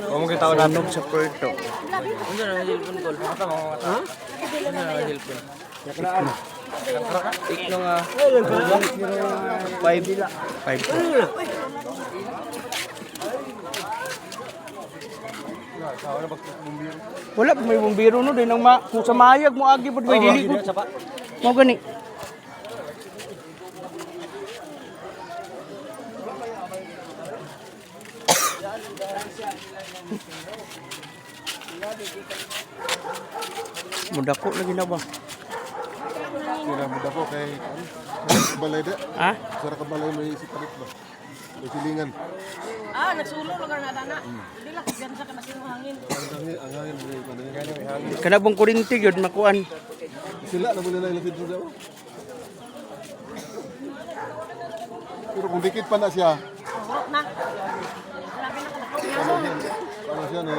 Kung kita na Sunog sa Puerto. Unsa na ang cellphone call? Ha? Unsa na ang cellphone? Tikno nga. 5. 5. Wala pa may bumbiro no din ang ma kung sa mayag mo agi pud may dili ko. Mo gani. Mudako lagi na ba? Sira mo dako kay ano? Sa balay da. Ha? Sa kabalay may siparit ba? May silingan. Ah, nagsulo lugar na dana. Hindi lang gansa ka masin hangin. Ang hangin may ano yun. Kana bang kurinti gyud makuan. Sila na mo nila ilang sidro daw. Pero kung dikit pa na siya, Urot na. Grabe na kalakot. ano siya ni